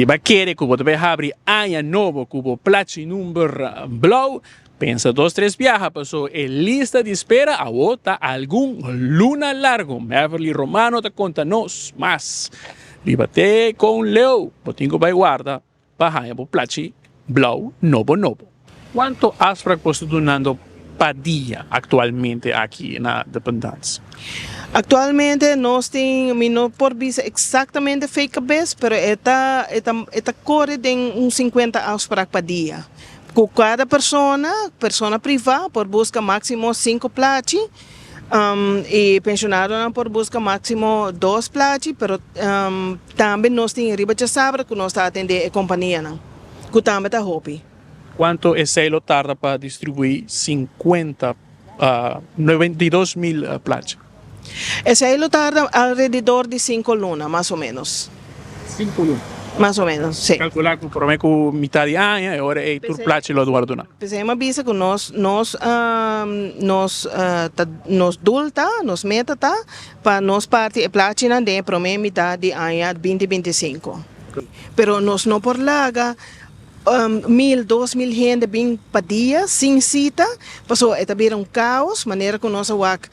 Si bo kere ku bo ta bai habri aña nobo ku bo plachi number blou, pensa dos tres biaha paso e lista di spera awo ta algun luna largu. Beverly Romano ta konta nos mas riba te kon leu bo tin ku bai warda pa haña bo plachi blou nobo nobo. Cuanto afspraak bo sta dunando pa dia actualmente aki na Dependance? Actualmente nos tin, mi no por bisa exactamente fei cabes, pero e ta e ta e ta core den un cincuenta afspraak pa dia. Cu cada persona, persona priva por busca maximo cinco plachi y pensionadonan por busca maximo dos plachi, pero tambe nos tin riba djasabra cu nos ta atende e companianan, cu tambe ta hopi. Cuanto esey lo tarda pa distribui 50, 92 mil plachi? Esey lo tarda alrededor di cinco luna, mas o menos. Cinco luna? Mas o menos, si. Calcula cu prome cu mitad di aña e ora ey tur plachi lo worde duna. P'esey mi a bisa cu nos, nos, nos ta, nos doel ta, nos meta ta pa nos parti e plachinan den e prome mitad di aña binti 25. Pero nos no por laga Mil, 2000 hende bin pa dia sin cita, pasobra e ta bira un caos, manera cu nos a wak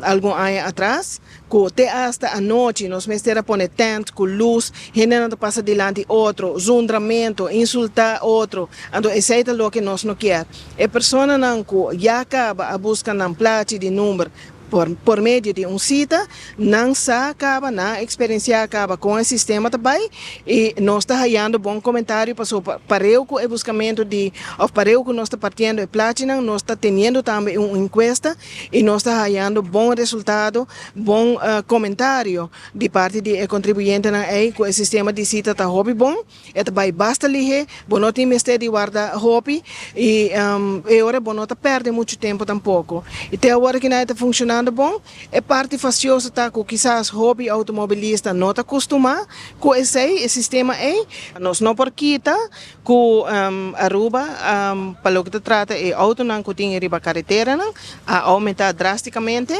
algun aña atras, cu te hasta anochi nos mester a pone tent cu luz, hendenan ta pasa dilanti otro, zundramento, insulta otro, anto esey ta loke nos no kier. E personanan cu ya caba a busca nan plachi di number Por medio di un sita, nan sa caba, nan a experiencia caba con e sistema ta bay y nos ta hayando bon comentario pasobra pareu cu e buscamento di of pareu cu nos ta partiendo e plachinan nos ta teniendo tambe un encuesta y nos ta hayando bon resultado, bon comentario di parti di e contribuyentenan ey cu e sistema di sita ta hopi bon. E ta bai basta lihé, bo no tin mester di warda hopi i e ora bo no ta pèrdè muchu tempu tampoko. I te awor ki nan e ta funshonando bon. E parti fastioso ta ku kisas hopi outomobilista no ta kustumá ku esei, e sistema ei. Nos no por kita ku Aruba pa loke ta trata e outonan ku tin riba kareteranan a oumentá drástikamente.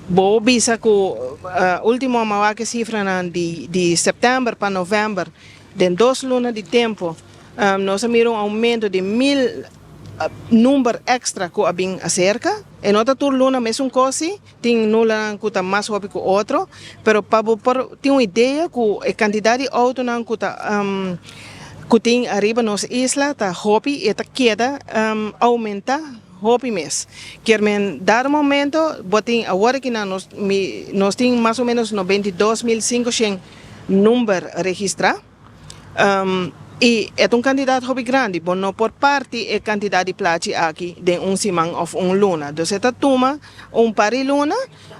Bo bisa ku ultimo a mawak e sifranan di sèptèmber pa novèmber, den dos luna di tempu nos a mira un oumento di 1000 number èkstra ku a bin aserka. E no ta tur luna mesun kos si, tin lunanan ku ta mas hopi ku otro, pero pa bo por tin un idea ku e kantidat di outonan ku ta ku tin ariba nos isla ta hopi i e ta keda oumentá. Hopi mes. Kier men dado momento bo tin awor aki nan nos mi nos tin mas o menos 92,500 number registra y e ta un cantidad hopi grandi bo no por parti e cantidad di plachi aki den un siman of un luna dus e ta tuma un par di luna.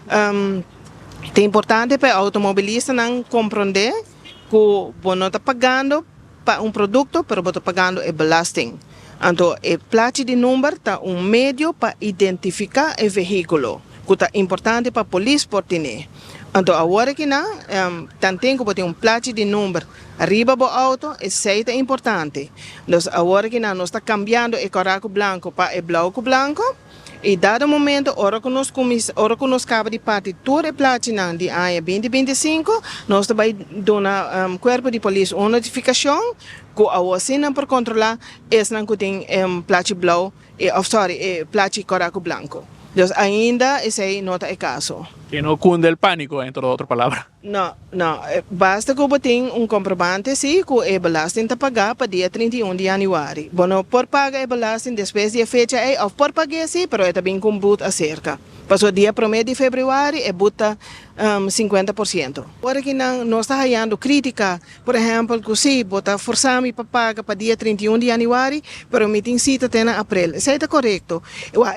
Ta importante pa e automobilistanan compronde cu bo no ta pagando pa un producto pero bo ta pagando e belasting. Anto e plachi di number ta un medio pa identifica e vehiculo cu ta importante pa polis por tene. Anto awor aki nan tanten cu bo tin un plachi di number riba bo auto esey ta importante. Dus awor aki nan nos ta cambiando e cora cu blanco pa e blauw cu blanco. I dado momento ora ku nos kuminsá, ora ku nos kaba di parti tur e plachinan di aña 2025, nos ta bai duna kuerpo di polis un notifikashon ku awor sí nan por kontrolá esnan ku tin e plachi blou òf sòri e plachi kòrá ku blanku. Dus ainda esei no ta e kaso. Que no cunde el pánico, entre otro palabra. No, no. Basta ku bo tin un komprobante si ku e belasting ta pagá pa dia 31 di yanüari. Bo no por paga e belasting despues di e fecha ei òf por pag'é si, pero e ta bin ku un but aserka. Pasobra dia promé di febrüari e but ta 50%. Ora ki nan nos ta hayando krítika, por ehèmpel ku si bo ta forsá mi pa paga pa dia 31 di yanüari, pero mi tin sita te na aprel. Esei ta korekto.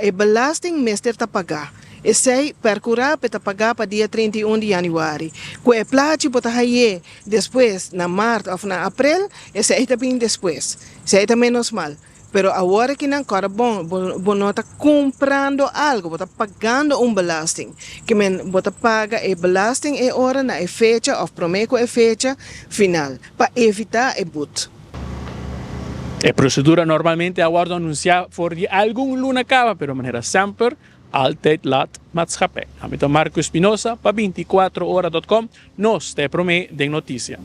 E belasting mester ta pagá. Esei percurá p'e ta pagá pa dia 31 di januari. Cu e plachi bo ta hay'é despues na mart of na aprel, esei ta bin despues. Esei ta menos mal. Pero awor aki nan cora bon, bo bo no ta cumprando algo, bo ta pagando un belasting. Ke men bo ta paga e belasting e ora na e fecha of prome cu e fecha final, pa evita e but. E procedura normalmente a wordo anuncia for di algun luna caba, pero manera semper Altijd laat maatschappij. Ami ta Marco Espinosa pa 24ora.com, nos ta e prome den noticia.